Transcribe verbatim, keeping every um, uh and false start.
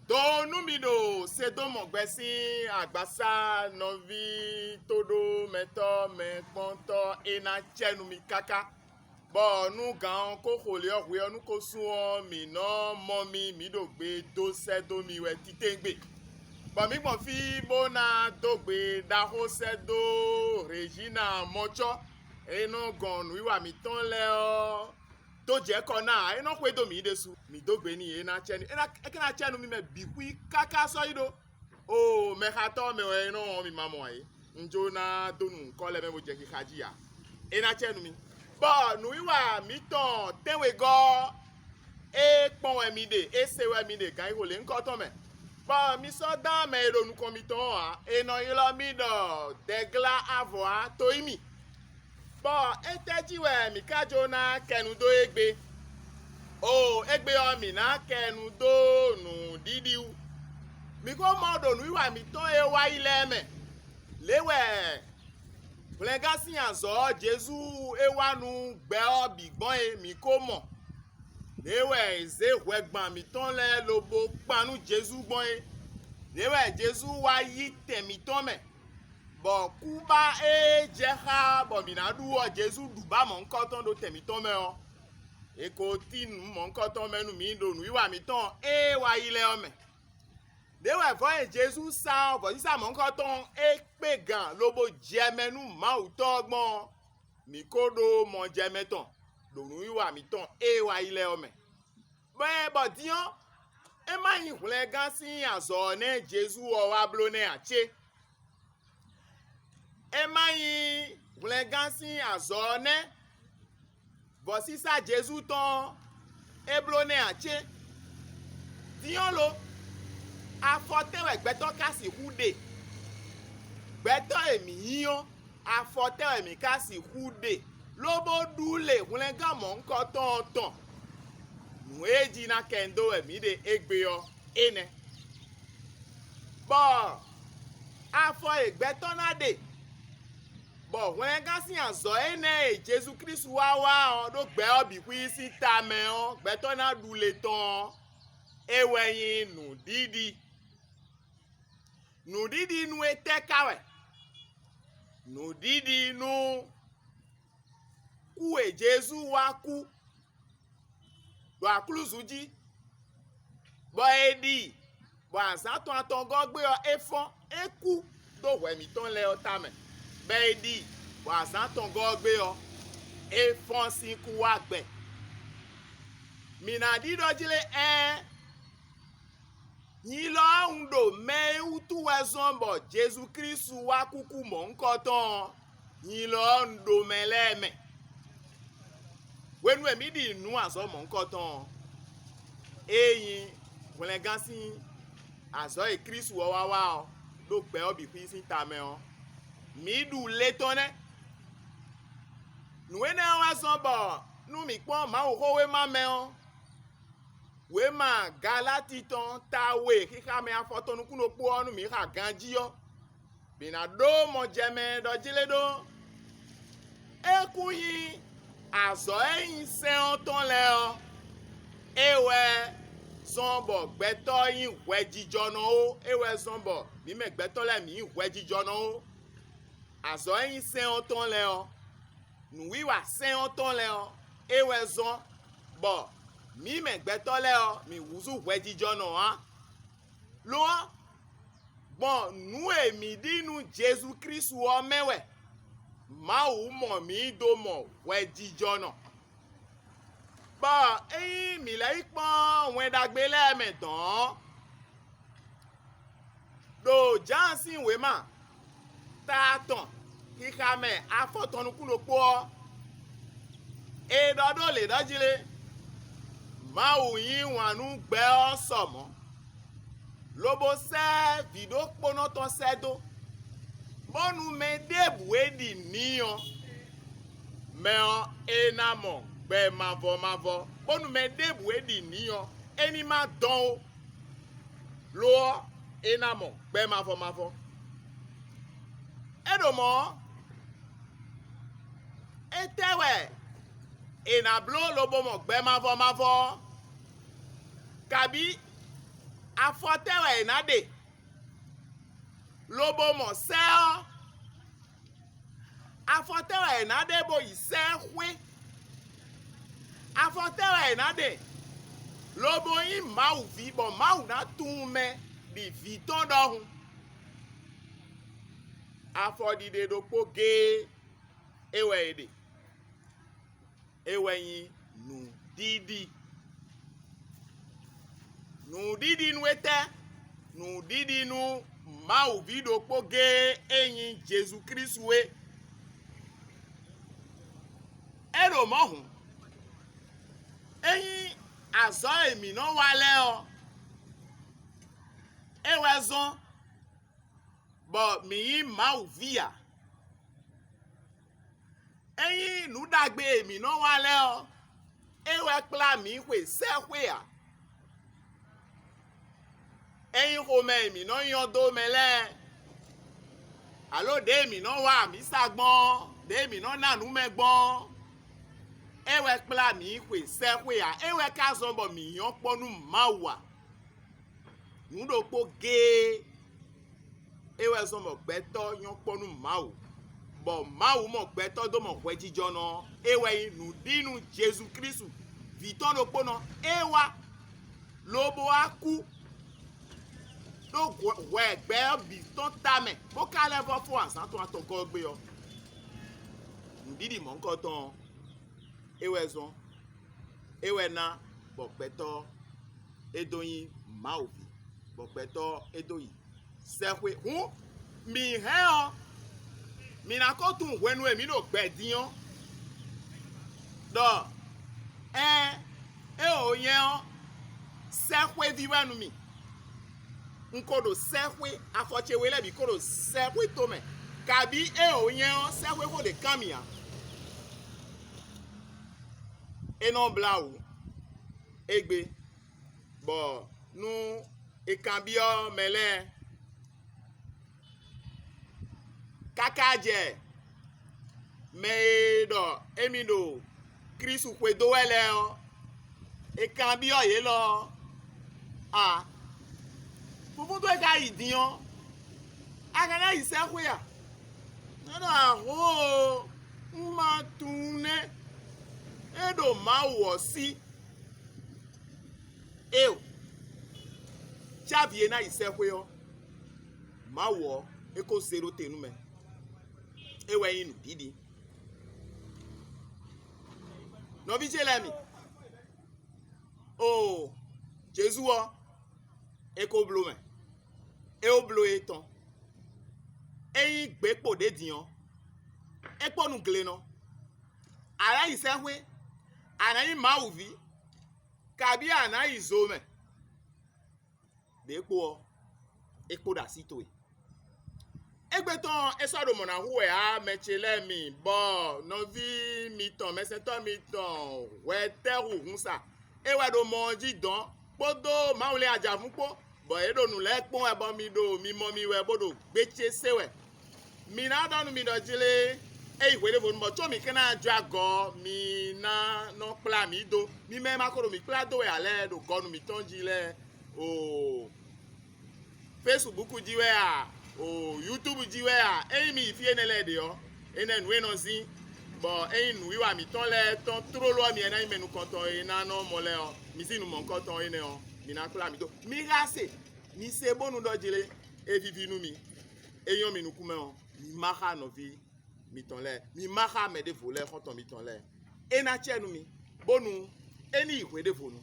Do nú mi ɖo Sedómɔ gbɛ sín agbasá, nɔví tóɖó mɛtɔ́ mɛkpɔ́ntɔ́, é ná cɛ nú mi káká, bɔ nú gǎn ɔ́ ko xo lě ɔ́ hwe ɔ́ nú ko sú ɔ́, mǐ nɔ mɔ mi, mǐ ɖo gbe dó sɛ́ dó mi wɛ titewungbe. Bɔ mǐ gbɔn fí bó ná dó gbe ɖaxó sɛ́ dó Rejina Mɔcɔ, e nɔ gɔn nǔwiwa mǐtɔn lɛ́ɛ ɔ́ dó jɛ kɔ ná ǎ. É nɔ xwedó mǐ ɖésú. Mǐ dó gbe n'i, é ná cɛ nú é ná é ka ná cɛ nú mì mɛ bǐ xwí káká sɔ́ yi ɖó. Oo, mɛxatɔ́ mɛ wɛ é nɔ wɔn mi ma mɔ ǎ é. Un jó ná dó nu kɔ́ lɛ́ɛ mɛ bó jɛ xixa jí ǎ. É ná cɛ nú mi. Bɔ nǔwiwa mǐtɔn tɛ́nwegɔ́ ɔ́, é kpɔ́n wɛ mi ɖe, é se wɛ mi ɖe ganxixo lěhunkɔtɔn mɛ. Bɔ mi sɔ́ dán mɛ e ɖo nukɔn mitɔn ɔ́ ǎ. È nɔ ylɔ́ mì ɖɔ Dɛglá Avɔ̌ ǎ, to yí mì. Bɔ étɛ́ jí wɛ mǐ ka jó ná kɛ nu dó égbé? Oo, égbé ɔ́, mǐ ná kɛ nu dó nǔɖiɖi wú. Mǐ ko mɔ ɖo nǔwiwa mǐtɔn e wá yi lɛ́ɛ mɛ. Lě wɛ hwlɛngán sín azɔ̌ ɔ́ Jezu é wá nú gbɛ ɔ́ bǐ gbɔn é, mǐ ko mɔ. Lě wɛ è zě hwɛgban mǐtɔn lɛ́ɛ lobo kpan nú Jezu gbɔn é. Lě wɛ Jezu wá yí tɛn mǐtɔn mɛ, bɔ kúbá e jɛ xá bɔ mǐ ná ɖu ɔ́, Jezu ɖu bá mɔ̌hunkɔtɔn ɖo tɛn mǐtɔn mɛ ɔ́, è ko cí nǔ mɔ̌hunkɔtɔn mɛ nú mǐ ɖo nǔwiwa mǐtɔn e wá yi lɛ́ɛ ɔ́ mɛ. Đě wɛ vɔ̌ e Jezu sa ɔ́, vɔ̌sísá mɔ̌hunkɔtɔn ɔ́, é kpé gǎn lobo jɛ mɛ nú Mawu Tɔ́ ɔ́ gbɔn ɔ́, mǐ ko ɖó mɔjɛmɛ tɔn ɖo nǔwiwa mǐtɔn e wá yi lɛ́ɛ ɔ́ mɛ. Bɔ ɛ bɔ din ɔ́, é má nyí hwlɛngán sín azɔ̌ ɔ́ nɛ́ Jezu ɔ́ wá bló nɛ́ ǎ cé? É má nyí hwlɛngán sín azɔ̌ ɔ́ nɛ́ vɔ̌sísá Jezu tɔn ɔ́, é bló nɛ́ ǎ cé? Din ɔ́ lo, afɔ tɛ́ wɛ gbɛtɔ́ ka sixú ɖe? Gbɛtɔ́ e mǐ nyí ɔ́, afɔ tɛ́ wɛ mǐ ka sixú ɖe, lobo ɖu le hwlɛngán mɔ̌hunkɔtɔn ɔ́ tɔn? Nǔ e jí ná kɛ dó wɛ mǐ ɖe égbé ɔ́, é nɛ́. Bɔ afɔ e gbɛtɔ́ ná ɖe, bɔ hwlɛngán sín azɔ̌ énɛ́ e Jezu Klísu wá wa ɔ́ ɖó gbɛ ɔ́ bǐ xwíí sín ta mɛ ɔ́, gbɛtɔ́ ná ɖu le tɔn ɔ́, é wɛ nyí nǔɖiɖi. Nǔɖiɖi nú étɛ́ ka wɛ? Nǔɖiɖi nú kú e Jezu wá kú ɖo aklúzu jí, bɔ è ɖi i, bɔ azǎn tɔn atɔngɔ́ gbe ɔ́, é fɔ́n, é kú dó hwɛ mǐtɔn lɛ́ɛ ɔ́ tamɛ, bɔ è ɖi i, bɔ azǎn atɔngɔ́ ɔ́ gbe ɔ́, é fɔ́n sín kú wá gbɛ. Mǐ ná ɖi ɖɔ jlé ɛ́n. Nyilɔ ɔ́ un ɖo mɛ e wútu wɛ zɔ́n bɔ Jezu Klísu wá kúkú mɔ̌hunkɔtɔn ɔ́, nyilɔ ɔ́ un ɖo mɛ lɛ́ɛ mɛ. Hwenu e mǐ ɖi nǔ azɔ̌ mɔ̌hunkɔtɔn ɔ́, ée nyí hwlɛngán sín azɔ̌ e Klísu ɔ́ wá wa ɔ́ ɖo gbɛ ɔ́ bǐ xwí sín ta mɛ ɔ́, mǐ ɖu le tɔn nɛ́. Nǔ énɛ́ ɔ́ wá zɔ́n bɔ nú mǐ kpɔ́n Mawuxówéma mɛ ɔ́, wěma Galáti tɔn ta we, xixa mɛ afɔtɔn nukún ɖokpó ɔ́ nú mǐ xa ganjí ɔ́, mǐ ná ɖó mɔjɛmɛ ɖɔ jlé ɖó. É kún nyí azɔ̌ e nyí sɛ́n ɔ́ tɔn lɛ́ɛ ɔ́, é wɛ zɔ́n bɔ gbɛtɔ́ nyí hwɛjijɔnɔ ó. É wɛ zɔ́n bɔ mǐ mɛ gbɛtɔ́ lɛ́ɛ mǐ nyí hwɛjijɔnɔ ó. Azɔ̌ e nyí sɛ́n ɔ́ tɔn lɛ́ɛ ɔ́, nǔwiwa sɛ́n ɔ́ tɔn lɛ́ɛ ɔ́, é wɛ zɔ́n bɔ mǐ mɛ gbɛtɔ́ lɛ́ɛ ɔ́, mǐ húzú hwɛjijɔnɔ ǎ. Lo ɔ́, gbɔn nǔ e mǐ ɖi nú Jezu Klísu ɔ́ mɛ wɛ Mawu mɔ mǐ dó mɔ hwɛjijɔnɔ. Bɔ ényí mǐ lɛ́ yi kpɔ́n Wɛn Ɖagbe lɛ́ɛ mɛ dɔ̌n ɔ́, ɖo Jǎan sín wěma ta atɔn, xixa mɛ afɔtɔn nukún ɖokpó ɔ́, è ɖɔ ɖó lě ɖɔ jlé: Mawu yí wǎn nú gbɛ ɔ́ sɔ mɔ̌, lobo sɛ́ vǐ ɖokpónɔ tɔn sɛ́ dó, bónú mɛ ɖěbǔ e ɖi n'i ɔ́, mɛ ɔ́, é ná mɔ gbɛ mavɔ mavɔ, bónú mɛ ɖěbǔ e ɖi n'i ɔ́, é ní ma dɔn ó; lo ɔ́, é ná mɔ gbɛ mavɔ mavɔ. É ɖo mɔ̌ ɔ́, étɛ́ wɛ è nǎ bló lobo mɔ gbɛ mavɔ mavɔ ɔ́? Kabǐ Afɔ tɛ́ wɛ è nǎ ɖe, lobo mɔ sɛ́ ɔ́? Afɔ tɛ́ wɛ è nǎ ɖe bó yi sɛ́xwé? Afɔ tɛ́ wɛ è nǎ ɖe, lobo nyí Mawu ví, bɔ Mawu ná tunwun mɛ ɖi vǐ tɔn ɖɔhun? Afɔɖiɖe ɖokpó géé é wɛ è ɖe; é wɛ nyí nǔɖiɖi. Nǔɖiɖi nú étɛ́? Nǔɖiɖi nú Mawu ví ɖokpó géé e nyí Jezu Klísu é. É ɖo mɔ̌ hǔn, ényí azɔ̌ e mǐ nɔ wa lɛ́ɛ ɔ́, é wɛ zɔ́n bɔ mǐ nyí Mawu ví ǎ. Ényí nǔ ɖagbe e mǐ nɔ wa lɛ́ɛ ɔ́, é wɛ kplá mǐ xwe sɛ́xwé ǎ. Ényí xomɛ e mǐ nɔ nyɔ́ dó mɛ lɛ́ɛ, alo ɖěe mǐ nɔ wá amǐsa gbɔn ɔ́, ɖěe mǐ nɔ ná nǔ mɛ gbɔn ɔ́, é wɛ kplá mǐ xwe sɛ́xwé ǎ; é wɛ ka zɔ́n bɔ mǐ nyɔ́ kpɔ́n nú Mawu ǎ. Nǔ ɖokpó géé é wɛ zɔ́n bɔ gbɛtɔ́ nyɔ́ kpɔ́n nú Mawu, bɔ Mawu mɔ gbɛtɔ́ dó mɔ hwɛjijɔnɔ ɔ́, é wɛ nyí nǔɖínu Jezu Klísu, vǐ tɔn ɖokpónɔ. É wá lobo wá kú ɖó hwɛ gbɛ ɔ́ bǐ tɔn tamɛ, bó ka lɛ́ vɔ́ fó azǎn tɔn atɔngɔ́ ɔ́ gbe ɔ́, nǔɖiɖi mɔ̌hunkɔtɔn ɔ́, é wɛ zɔ́n, é wɛ ná bɔ gbɛtɔ́ é dó nyí Mawu ví, bɔ gbɛtɔ́ é dó yi sɛ́xwé. Hǔn mǐ hɛn ɔ́, mǐ ná ko tunwun hwenu e mǐ ɖo gbɛ din ɔ́, ɖɔ ɛɛn, é ò nyɛ ɔ́, sɛ́xwéví wɛ nú mì. Un ko ɖo sɛ́xwé, afɔ ce we lɛ́ɛ bǐ ko ɖo sɛ́xwé tomɛ, kabǐ é ò nyɛ ɔ́, sɛ́xwé xó ɖě kán mì ǎ. É nɔ blá wǔ égbé, bɔ nú è kanbyɔ́ mɛ lɛ́ɛ káká jɛ mɛ e ɖɔ émí ɖo Klísu xwedó wɛ lɛ́ɛ ɔ́, è kanbyɔ́ yě lɔ ɔ́, a fúfú towe ka yi din ɔ́, a ka ná yi sɛ́xwé a? Nɔ ɖɔ ahoo, un ma tunwun nɛ́, é ɖo Mawu ɔ́ sí. Éeǒ, cávi e ná yi sɛ́xwé ɔ́, Mawu ɔ́, é ko zé ɖó te nú mɛ; é wɛ nyí nǔɖiɖi. Nɔví ce lɛ́ɛ mi, oo, Jezu ɔ́, é ko bló mɛ; é ko bló étɔn. É nyí gběkpo ɖě din ɔ́, é kpó nu glenɔ. A nǎ yi sɛ́xwé, a nǎ nyí Mawu ví, kabí a nǎ yi zo mɛ. Đěkpo ɔ́, é kpo ɖo así towe. Égbé tɔn ɔ́, é sɔ́ ɖo mɔ̌ ná hu wɛ ǎ, mɛ ce lɛ́ɛ mi, bɔ nɔví mitɔn, mɛsɛntɔ́ mitɔn, hwɛtɛ́hunhun sa, é wɛ ɖo mɔ ɔ́ jí dɔn kpódó Mawu lɛ́ɛ ajǎvún kpó, bɔ yě ɖo nǔ lɛ́ɛ kpɔ́n wɛ, bɔ mi ɖo mimɔ mì wɛ bó ɖo gbé ce se wɛ. Mi ná ɖɔ nú mi ɖɔ jlé, é yi hweɖěvonu bɔ có mǐ ka ná jó agɔ ɔ́, mi ná nɔ kplá mǐ dó. Mi mɛ e ma ko ɖo mǐ kplá dó wɛ ǎ lɛ́ɛ ɖo gɔnu mǐtɔn jí lɛ́ɛ, oo, Facebook jí wɛ a, o YouTube jí wɛ a, ényí mi yi fí énɛ́ lɛ́ɛ ɖe ɔ́, énɛ́ nǔ e nɔ zín, bɔ ényí nǔwiwa mǐtɔn lɛ́ɛ tɔn tlóló ɔ́ mi wɛ ná nyí mɛ nukɔntɔn e ná nɔ mɔ lɛ́ɛ ɔ́, mi zín nǔ mɔ̌hunkɔtɔn énɛ́ ɔ́, mi ná kplá mǐ dó. Mi há se, mi se bónú ɖɔ jlé, é víví nú mi, é nyɔ́ mi nukún mɛ ɔ́, mi má xá nɔví mitɔn lɛ́ɛ, mi má xá mɛ ɖěvo lɛ́ɛ xɔ́ntɔn mitɔn lɛ́ɛ. É ná cɛ nú mi, bónú é ní yi hweɖěvonu.